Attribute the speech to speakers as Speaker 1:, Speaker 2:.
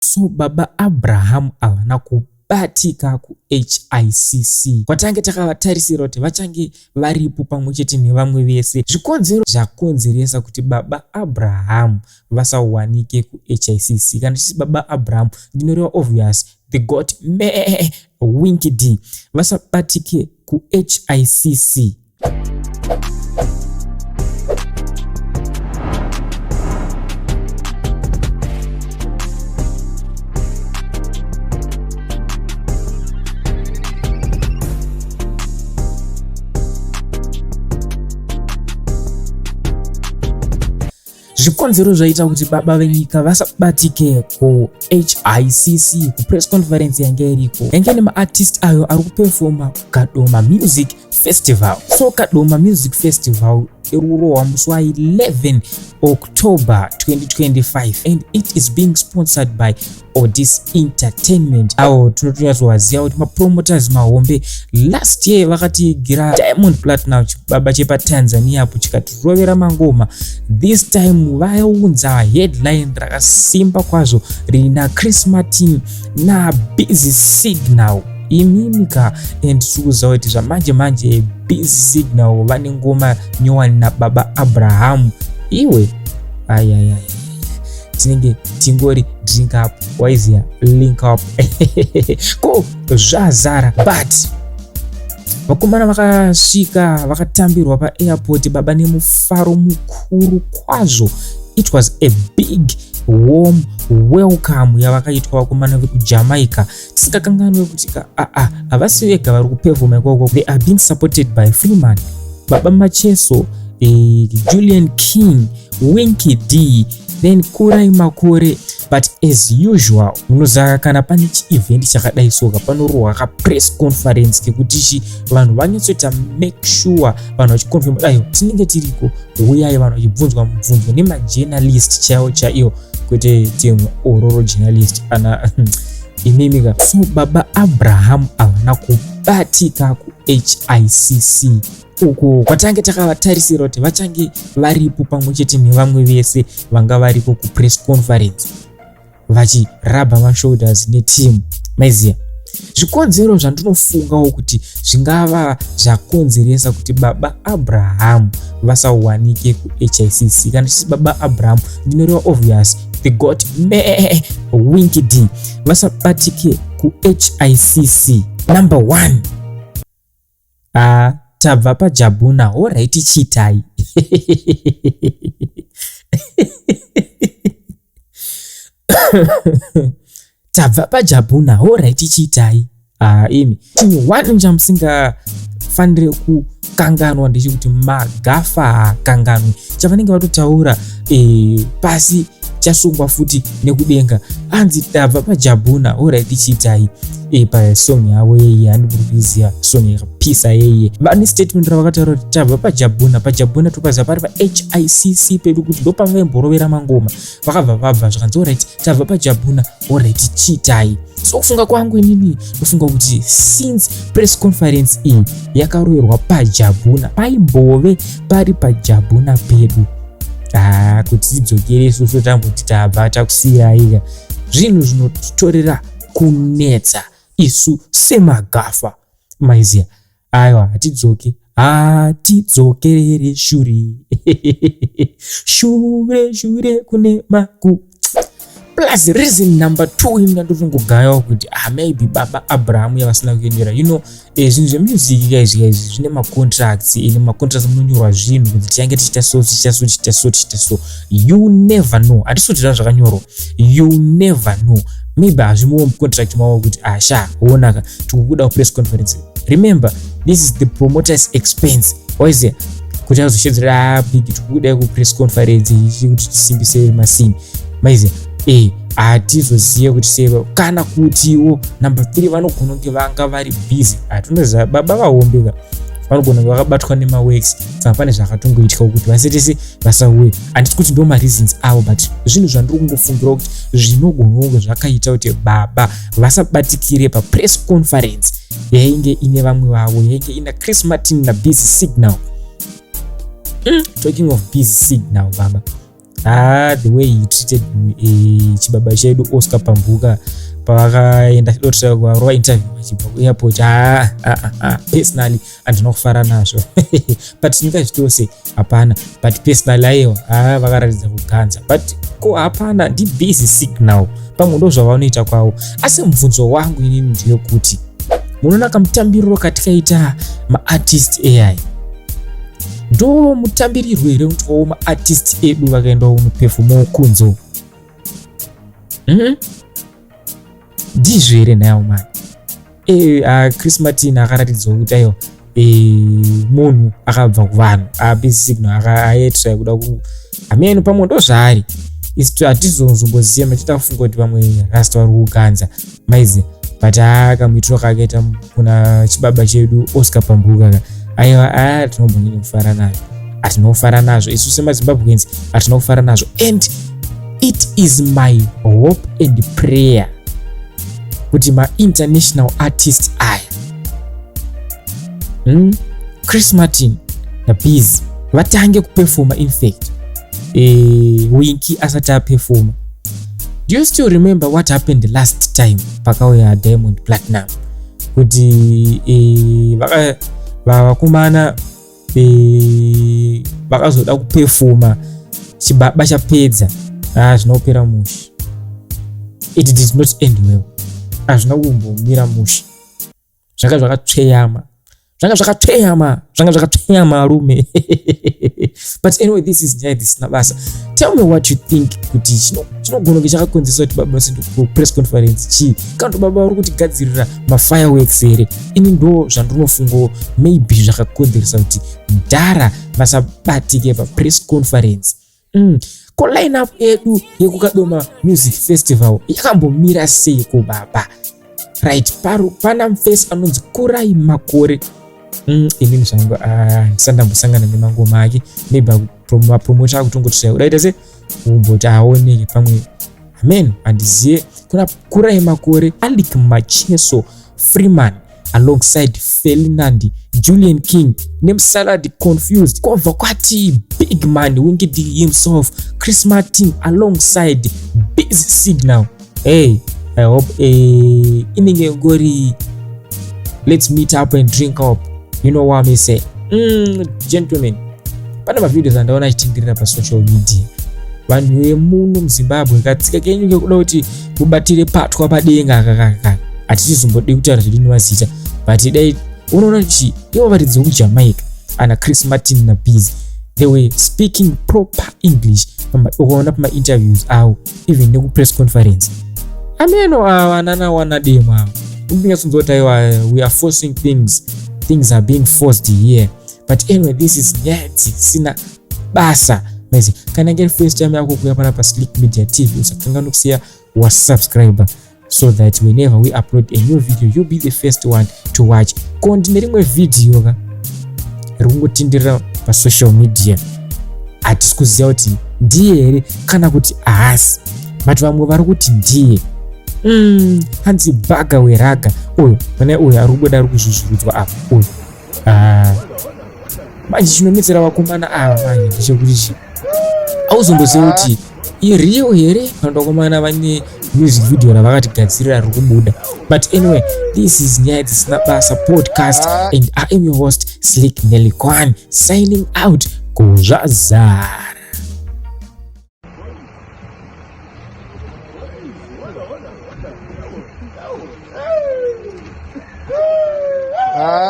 Speaker 1: So baba Abraham havana kubatika kuHICC kwatange takavatarisira kuti vachange varipo pamwe chete nevamwe vese. Zvikonzero zvakonzeresa kuti baba Abraham vasawanike kuHICC. Kana tichiti baba Abraham ndinoreva obvious the god me Winky D vasabatike kuHICC. Zvikonzero zvaita kuti baba venyika vasabatike kuHICC kupress conference yange iriko yange ine maartist ayo ari kupefoma kuKadoma Music Festival. So Kadoma Music Festival iri kurohwa musi wa 11 October 2025 and it is being sponsored by Odis Entertainment awo tinotonyatsowaziva kuti mapromoters mahombe. Last year vakatiigira Diamond Platinum chibaba chepaTanzania apo chikatirovera mangoma. This time vaunza headline rakasimba kwazvo rina Chris Martin naBusy Signal. Imimi ka, and tikuziva kuti zvamanje manje Busy Signal vane ngoma nyowani nababa Abraham. Iwe ayayaya, tinenge tingori drink up, waiziya, link up ko zvazara. But vakomana vakasvika vakatambirwa paairport baba nemufaro mukuru kwazvo. It was a big warm welcome yavakaitwa vakomana vekuJamaica. Tisingakanganwe kuti aa havasi vega vari kupefoma ikoko. They are being supported by Freeman, Baba Macheso, Julian King, Winky D, then Kurai Makore. But as usual, munoziva kana pane chievent chakadai soka, panorohwa kapress conference kekuti chi vanhu vanyatsoita make sure vanhu vachiconfirm ayo tinenge tiriko, uyai. Vanhu vachibvunzwa mubvunzo nemajournalist chaiwo chaiwo, kwete timwe ororo journalist ana imimika. So baba Abraham havana kubatika kuHICC uko kwatange takavatarisira kuti vachange varipo pamwe chete nevamwe vese vanga varipo kupress conference vachirabha mashoulders neteam, maiziya. Zvikonzero zvandinofungawo kuti zvingava zvakonzeresa kuti baba Abraham vasawanike kuHICC. Kana tichiti baba Abraham ndinoreva obvious the god me Winky D vasabatike kuHICC. Number one, ah, tabva paJabuna, alright, chiitai. Tabva paJabuna, alright, chiitai. Ah, imi, chinhu one chamusingafanire kukanganwa ndechekuti magafa haakanganwi. Chavanenge vatotaura pasi chasungwa futi nekudenga. Anzi tabva paJabuna, alright, chiitai. Pasong yavo yeye, handiri kuiziva song yakapisa yeye, vane statement ravakataura kuti tabva paJabuna. PaJabuna topaziva pari paHICC pedu kuti ndopavaimborovera mangoma. Vakabva vabva zvakanzi alright, tabva paJabuna, alright, chiitai. So kufunga kwangu inini, ndofunga kuti since press conference iyi yakaroverwa paJabuna, paimbove pari paJabuna pedu, ah, kuti tidzokere isusu tamboti tabva takusiyaika, zvinhu zvinotitorera kunetsa isu semagafa, maiziya. Aiwa, hatidzoki, hatidzokerere shure shure shure kune maku. Plus reason number two, ini ndandotongogayawo kuti ah, maybe baba Abraham yavasina kuendera, zvinhu zvemusic kaizvi kaizvi zvine macontracts. Ine macontracts munonyorwa zvinhu kuti tichange tichiita so, tichiita so, tichiita so, tichiita so. You never know, hatisi kuti zva zvakanyorwa. You never know, maybe hazvimowo mucontract mavo kuti asha onaka tikukuda kupress conference. Remember, this is the promoter's expense, waiziya, kuti azoshedzera, ah, big, tikukuda kupress conference ichi kuti tisimbise masini, maiziya. Hatizozive kuti sei. Kana kutiwo number three, vanogona kunge vanga vari busy. Hatinoziva baba vahombeka, vanogona kunge vakabatwa nemaworks, saka pane zvakatongoitika kuti vasetese vasauye. Handiti kuti ndo mareasons avo, but zvinhu zvandiri kungofungira kuti zvinogona kunge zvakaita kuti baba vasabatikire papress conference yainge ine vamwe vavo, yainge ina Chris Martin naBusy Signal. Talking of Busy Signal, baba. Ah, the way he treated chibaba chedu Oscar Pambuka pavakaenda dotirova interview vachibva kuairport. Ah, ah, ah, ah, personally handina kufara nazvo, but tingazi tose hapana, but personally aiwa, ah, vakaratidza kuganza, but ko hapana, ndibusy signal, pamwe ndo zvavanoita kwavo. Asi mubvunzo wangu inini ndeyekuti munoona kamutambiriro katikaita maartist ai ndo mutambirirwo here unoitwawo maartist edu vakaendawo kunoperformawo kunze? Ndizvo here nhayawo mani? Chris Martin akaratidzawo kuti aiwa, munhu akabva kuvanhu. Busy Signal aitry kuda ku hameno, pamwe ndo zvaari, isu hatizozomboziva, machita kufunga kuti vamwe rasta vari kuganza maizi, but akamuitiro kaakaita kuna chibaba chedu Oscar Pambuka ka, aiwa, a tinombonyanya kufara nazvo, hatinofara nazvo isu semaZimbabweans, hatina kufara nazvo. And it is my hope and prayer kuti mainternational artist aya, Chris Martin naBusy, vatange kuperforma. Infact, Winky asati aperforma, do you still remember what happened last time pakauya Diamond Platinum, kuti vakomana vakazoda kuperforma chibaba chapedza? Ah, zvinopera mushe. It did not end well, hazvina kumbomira mushe, zvanga zvakatsveyama, zvanga zvakatsveyama, zvanga zvakatsveyama arume. But anyway, this is nyaya dzisina basa. Tell me what you think kuti chinogona kunge chakakonzesa kuti baba vasaende kupress conference chii, kana kuti baba vari kutigadzirira mafireworks here? Ini ndo zvandinofungawo, maybe zvakakonzeresa kuti mudhara vasabatike papress conference. Ko line up yedu yekuKadoma Music Festival yakambomira seiko baba? Right, paro pana mufesi anonzi Kurai Makore. Inini zvangu ndisati ndambosangana nemangoma ake, maybe mapromota akutongoti udaita se kumboti aoneke pamwe, amen, handiziye. Kuna Kurai Makore, Alick Macheso, Freeman alongside Ferdinand, Julian King nemusalad Confused, kwabva kwati big man Winky D himself, Chris Martin alongside Busy Signal. Hey, I hope inenge ngori let's meet up and drink up, you know what I say. Gentlemen, pane mavideos andaona achitenderera pasocial media. Vanhu vemuno muZimbabwe, katsika kenyu kekuda kuti mubatire patwa padenga kakaka, hatichizombodi kutaura zvedu nemazita, but dai unoona kuti ivo varidzi vekuJamaica ana Chris Martin naBusy, they were speaking proper English ukaona pamainterviews avo, even nekupress conference. Ameno ava anana demo ava unonyatsonzwa kuti aiwa, we are forcing things, things are being forced here. But anyway, this is nyaya dzisina basa maizi. Kana ngeri first time yako kuuya pana paSlick Media TV, usakanganwa kusiya wasubscribe so that whenever we upload a new video, you'll be the first one to watch. Ko ndine rimwe vhidhiyo ka riri kungotenderera pasocial media, hatisi kuziva kuti ndiye here kana kuti haasi, but vamwe vari kuti ndiye. Hanzi bhaga weragga uyu, pane uyu ari kubuda ari kuzvuzvurudzwa apa uyu. Ah, manje chinonetsera vakomana ava manje ndechekuti chi auzomboziva kuti ireal here kana kuti vakomana vane music video ravakatigadzirira riri kubuda. But anyway, this is nyaya dzisina basa podcast and I am your host, Slick Nelikwan, signing out. Kuzvazara.
Speaker 2: Ah.